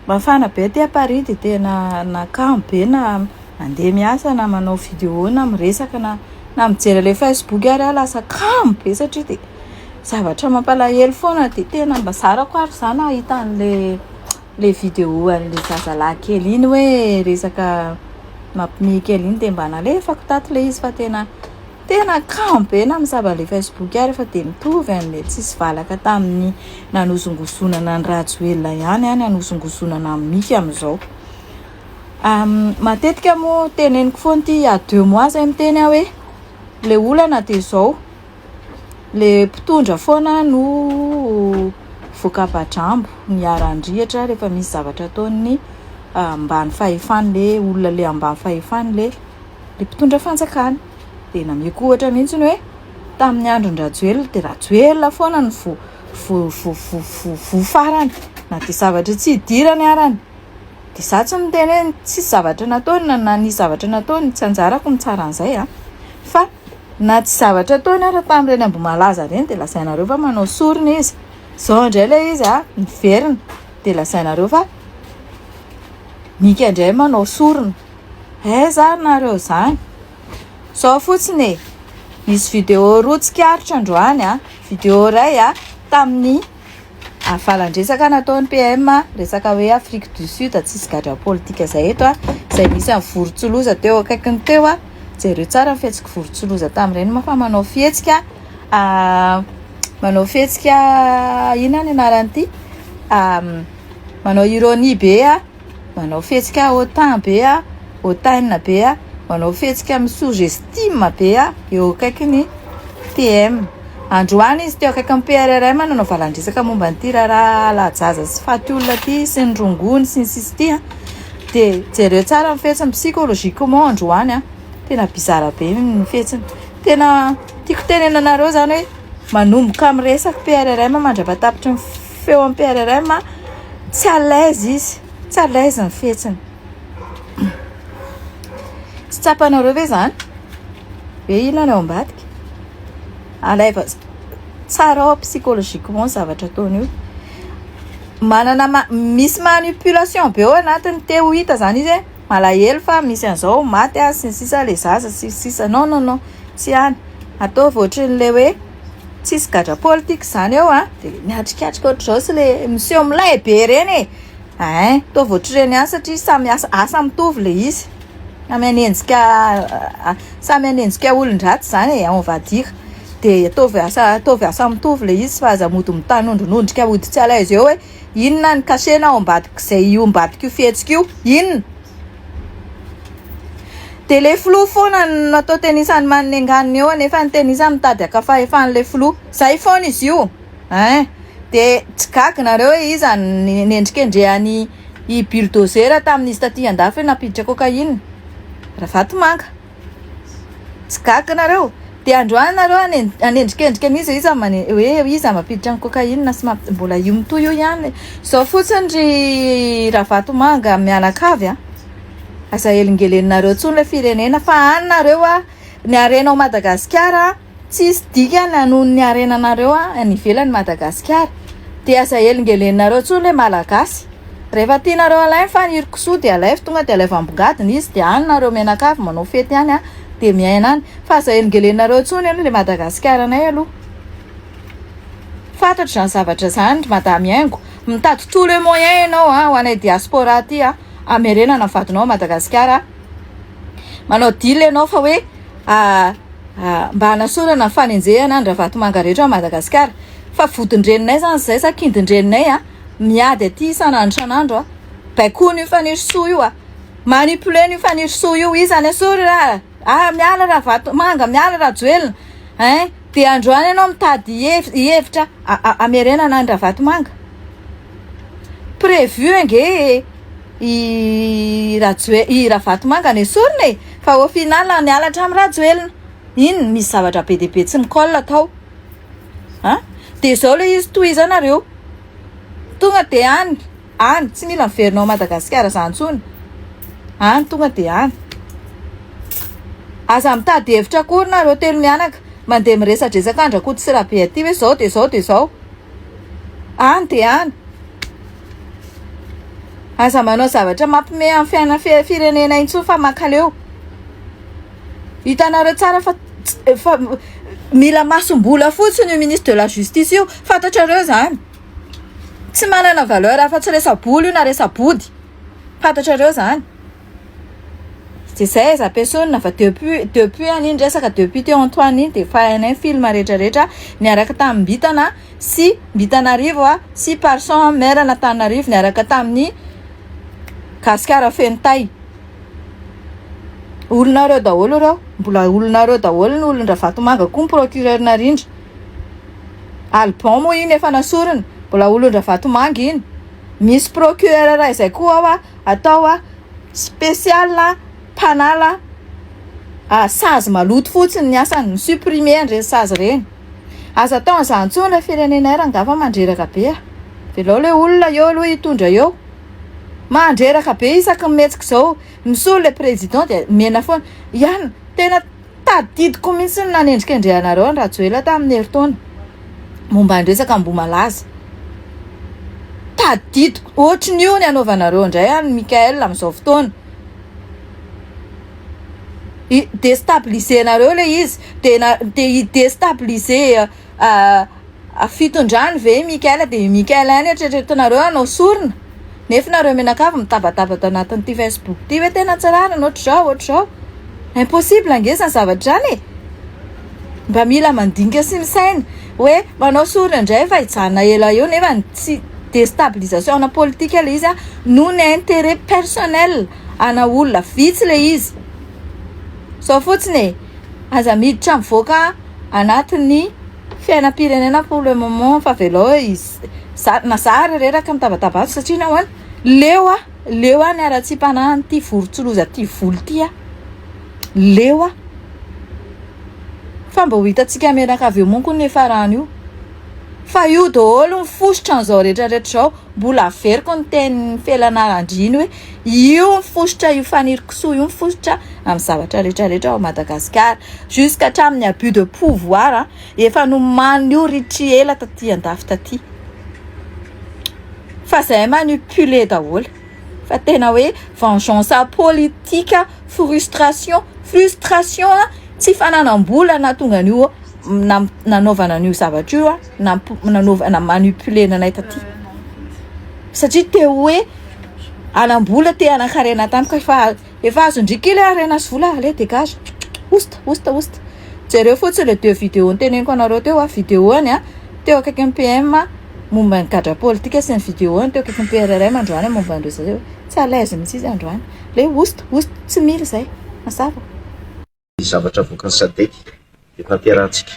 Mafana be aty Paris dia tena na kamo be na mandeha miasa na manao vidéo na miresaka na na mijery ilay Facebook ary aho lasa kamo be satria dia zavatra mampalahelo foana dia tena mba zarako ary za nahita an'le le vidéo an'le zazalahy kely iny hoe resaka mampime kely iny dia mba nalefako tato le izy fa tena Tena kamo be na misava le Facebook ary fa dia mitovy an'le tsisy valaka tamin'ny nanozongozonana an'i Rajoelina ihany any hanozongozonana an'i Mika amin'izao. Matetika moa teneniko foana ity il y a 2 mois zay miteny aho hoe le olana dia izao le mpitondra foana no voakaba-drambo niharan-drihatra rehefa misy zavatra ataon'ny ambany fahefany le olona le ambany fahefany le le mpitondra fanjakana. Dia nameko ohatra mihitsy ny hoe tamin'ny andron-dRajoelina dia Rajoelina foana no voa voa voa voa voa voa farany na dia zavatra tsy idirany arany. Dia za tsy miteny hoe tsisy zavatra nataony na na nisy zavatra nataony, tsy anjarako mitsara an'izay a. Fa na tsy zavatra ataony ara tamin'ireny Ambohimalaza ireny dia lazainareo fa manao sorona izy. Izao indray ilay izy a, miverina dia lazainareo fa Mika indray manao sorona. Aiza ary nareo zany? Zao fotsiny e, nisy vidéo roa tsikaritra androany a, vidéo iray a tamin'ny valan-dresaka nataon'ny PM resaka hoe Afrique du Sud tsisy gadra politika zay eto a, izay nisy an'i Vorontsiloza teo akaikiny teo a, jereo tsara ny fihetsik'i Vorontsiloza tamin'ireny moa fa manao fihetsika manao fihetsika inona ny anaran'ity manao ironie be a. Manao fihetsika hautain be a, hautaine be a, manao fihetsika mi-sous-estime be a eo akaikin'ny PM. Androany izy teo akaikin'ny PRRM nanao valan-dresaka momba an'ity raharaha hala-jaza sy faty olona ity sy ny rongony sy ny sisa ity a. Dia jereo tsara ny fihetsiny psychologiquement androany a, tena bizarre be ny fihetsiny. Tena tiako tenenana anareo izany hoe manomboka miresaka PRRM mandra-pahatapitry ny feo amin'ny PRRM a, tsy à l'aise izy, tsy à l'aise ny fihetsiny. Tsy tsapanareo ve izany hoe inona ny ao ambadika? Alaivo tsara ao psychologiquement ny zavatra ataony io. Manana ma- misy manipulation be ao anatiny, te ho hita izany izy hoe malahelo fa misy an'izao maty aho sy ny sisa le zaza sy ny sisa. Non non non, tsy any. Ataovy ohatran'ilay hoe tsisy gadra politika izany eo an, dia miatrikatrika ohatr'izao sy le miseho milay be ireny e, ein, ataovy ohatr'ireny ihany satria samy asa asa mitovy le izy, samy hanenjika samy hanenjika olon-dratsy izany e, on va dire, dia ataovy asa ataovy asa mitovy le izy fa aza mody mitanondronondrika mody tsy à l'aise eo hoe inona ny cachet-na ao ambadik'izay io ambadik'io fihetsika io, inona? Dia le filoha foana no atao tenisany manenganina eo anefa ny tenisany mitady haka fahefana le filoha. Zay foana izy io ein! Dia tsy gaga nareo hoe iza no nendrikendrehan'i i bulldozer tamin'izy taty andafy hoe nampiditra cocaïne? Ravatomanga. Tsy gaga nareo? Dia androany nareo hanendrikendrika an'iza iza mane- hoe iza mampiditra ny cocaïne sy mamp- mbola io mitohy io ihany. Zao fotsiny ry Ravatomanga mianakavy a! Aza helingeleninareo intsony ilay firenena fa any nareo a! Ny harena ao Madagasikara tsisy dikany noho ny harenanareo any ivelany Madagasikara. Dia aza helingeleninareo intsony ilay Malagasy. Rehefa tianareo alainy faniry kisoa dia alaivo tonga dia alaivo ambongadiny izy dia any nareo mianakavy manao fety any a dia miaina any fa aza helingelenareo intsony aloha le Madagasikara anay aloha. Fantatro izany zavatra izany ry madame Haingo, mitady tous les moyens ianao a ho anay diaspora aty a hamerenana ny vadinao à Madagasikara, manao deal ianao fa hoe mba hanasorana ny fanenjehana ny Ravatomanga rehetra ao Madagasikara fa vodin-dreninay izany izay sa kindin-dreninay a. Miady aty isan'andro isan'andro a. Baikoina io Fanirisoa io a. Manipuler-na io Fanirisoa io. Iza any asory ra? Ah miala Ravatomanga, miala Rajoelina. Hein? Dia androany ianao mitady hevitra hamerenana an'i Ravatomanga. Prévu ange i Rajoe- i Ravatomanga nesorina e. Fa au final niala hatramin'i Rajoelina. Iny misy zavatra be dia be tsy mi-colle tao. An! Dia izao ilay izy tohizanareo. Tonga dia any, any, tsy mila miverina ao Madagasikara izany intsony. Any tonga dia any. Aza mitady hevitra akory nareo telo mianaka, mandeha miresadresaka an-dRakoto sy Rabe aty hoe izao dia izao dia izao. Any dia any. Aza manao zavatra mampime amin'ny fiainan'ny firenena intsony fa mankaleo. Hitanareo tsara fa fa mila masombola fotsiny io ministre de la justice io, fantatrareo zany. Tsy manana valeur afa-tsy resa-bola io na resa-body, fantatrareo zany. De zay aiza ampiasaina fa depuis depuis an'iny resaka depuis teo Antoine iny de efa hainay ny film rehetra rehetra niaraka tamin'i Mbitana sy Mbitanarivo a sy Parson maire an'Antananarivo niaraka tamin'ny Gasikara feno tay. Olonareo daholo ireo, mbola olonareo daholo ny olon-dRavatomanga koa ny procureur Narindra. Alban moa iny efa nasorina, mbola olon-dRavatomanga iny. Misy procureur iray izay koa ao a, atao a spécial mpanala sazy maloto fotsiny ny asany, mi-supprimer an'ireny sazy ireny. Aza atao an'izany intsony ilay firenenay rangahy fa mandreraka be a. Avelao ilay olona eo aloha hitondra eo. Mandreraka be isaky ny mihetsika izao, misolo le président dia mena foana. Ihany, tena tadidiko mihitsy ny nanendrikendrehanareo an'i Rajoelina tamin'ny herintaona momba ny resaka Ambohimalaza. Tadidiko, ohatrin'io ny anaovanareo indray an'i Mickaël amin'izao fotoana. I destabiliser-nareo ilay izy, dia na dia hi-destabiliser Fitondrany ve i Mickaël dia i Mickaël ihany eritreretinareo hanao sorona nefa nareo mianakavy mitabataba ato anatin'ity Facebook ity hoe tena tsy rariny ohatr'izao ohatr'izao impossible ange izany zavatra izany e mba mila mandinika sy misaina hoe manao sorona indray fa hijanona ela eo nefa tsy destabilisation ana politika ilay izy a noho ny intérêt personnel ana olona vitsy ilay izy zao fotsiny e aza miditra mivoaka anatin'ny Fiainam-pirenena pour le moment fa avelao izy za na za ary reraka mitabataba ato satria nahoana leo aho leo aho ny haratsiam-panahin'ity vorontsiloza ity volo ity aho leo aho fa mba ho hitantsika mianakavy eo monko ny farany io fa io daholo ny fositra an'izao rehetra rehetra izao mbola averiko ny tenin'ny Felana Randriana hoe io ny fositra io Fanirikisoa io ny fositra amin'ny zavatra rehetra rehetra ao Madagasikara jusqu'à hatramin'ny abus de pouvoir efa nomanin'io ry Triela taty andafy taty fa zay manipuler daholo fa tena hoe vengeance politique frustration frustration tsy fananam-bola nahatonga an'io nanaovana an'io zavatra io nanaovana manipuler anay taty satria te hoe hanam-bola te hanan-karena tampoka fa efa azon-dry kely harena sy vola allez dégage osta osta osta jereo fotsiny le deux vidéo noteneniko anareo teo a vidéo any a teo akaikin'ny PM momba ny gadra politika sy ny vidéo any teo akaikin'ny PRRM androany momba an'ireo zareo tsy à l'aise mihitsy izy androany le osta osta tsy mila izay mazava Ny zavatra avoakan'ny Sadec dia tanterahantsika.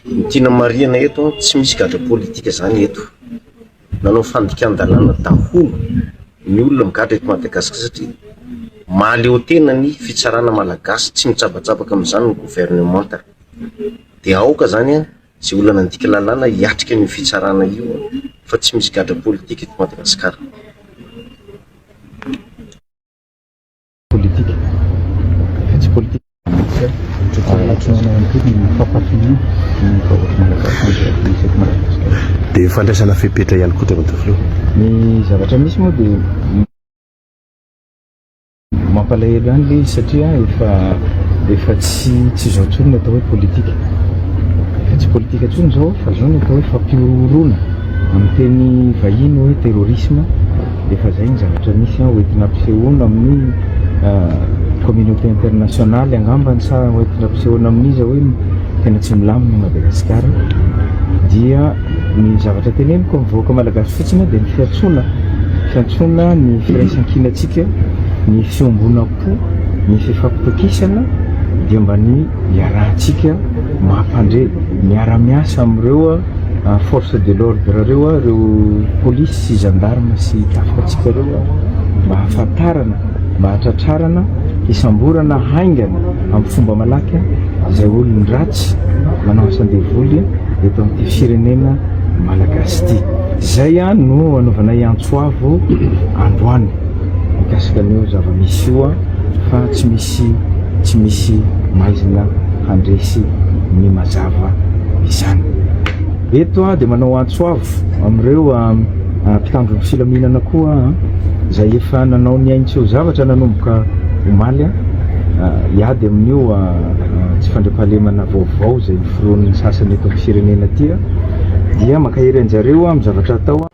Ny tiana marihana eto, tsy misy gadra politika izany eto. Nanao fandikan-dalàna daholo ny olona migadra eto Madagasikara satria mahaleo tena ny fitsarana malagasy, tsy mitsabatsabaka amin'izany ny governemanta. Dia aoka izany izay olona nandika lalàna hiatrika an'io fitsarana io fa tsy misy gadra politika eto Madagasikara. Politika. Efa tsy politika mihitsy ary alatronana ihany koa ny fampatoniana ny vahoaka malagasy amin'izay misy eto Madagasikara. Dia fandraisana fepetra ihany koa Andriamatoa Filoha. Ny zavatra misy moa dia mampalahelo ihany ilay izy satria efa efa tsy tsy izao intsony ny atao hoe politika. Efa tsy politika intsony izao fa izao ny atao hoe fampihorohoroana amin'ny teny vahiny hoe terrorisme. Efa zay ny zavatra misy an, hoentina ampisehoana amin'ny communauté internationale angambany sa hoentina ampisehoana amin'iza hoe tena tsy milamina i Madagasikara dia ny zavatra teneniko amin'ny vahoaka malagasy fotsiny dia ny fiantsoana fiantsoana ny firaisankinantsika ny fiombonam-po ny fifampitokisana dia mba ny iarahantsika mampandre miara-miasa amin'ireo force de l'ordre ireo, ireo polisy sy gendarme sy tafika antsika ireo mba hahafantarana, mba hahatratrarana, hisamborana haingana amin'ny fomba malaky izay olon-dratsy manao asan-devoly eto amin'ity firenena malagasy ity. Izay no anaovanay antso avo androany mikasika an'io zava-misy io fa tsy misy tsy misy maizina handresy ny mazava izany. Eto aho dia manao antso avo amin'ireo mpitandro ny filaminana koa aho. izay efa nanao ny ainy tsy ho zavatra nanomboka omaly hiady amin'io tsy fandriampahalemana vaovao izay noforonin'ny sasany eto amin'ny firenena ity dia mankahery anjareo amin'ny zavatra atao.